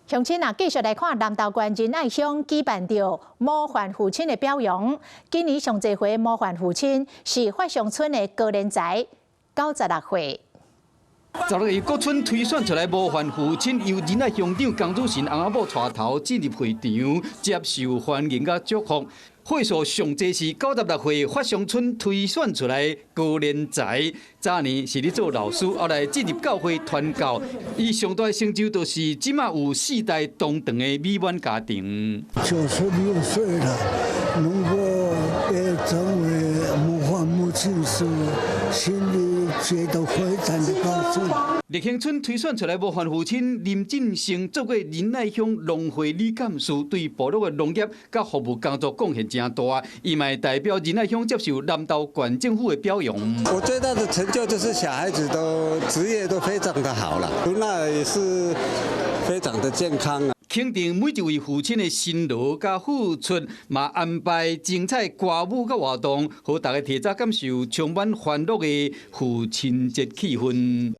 鄉親啊，繼續來看南投縣仁愛鄉舉辦著模範父親的表揚。今年上濟歲模範父親是發祥村的高連才，96歲。16日各村推選出來模範父親，由仁愛鄉長江主神翁仔某帶頭進入會場接受歡迎佮祝福。歲數上濟是96歲發祥村推選出來高連才，早年是咧做老師，後來進入教會傳教。伊上大成就就是這馬有四代同堂的美滿家庭。96歲了，能夠被稱為模範母親，是心裡覺得非常的高興。立興村推選出來模範父親林進生，做過仁愛鄉農會理監事，對部落的農業佮服務工作貢獻誠大。伊嘛代表仁愛鄉接受南投縣政府的表揚。我最大的成就就是小孩子都職業都非常的好了，那也是非常的健康啊。肯定每一位父親的辛勞佮付出，嘛安排精彩歌舞佮活動，予大家提早感受充滿歡樂的父親節氣氛。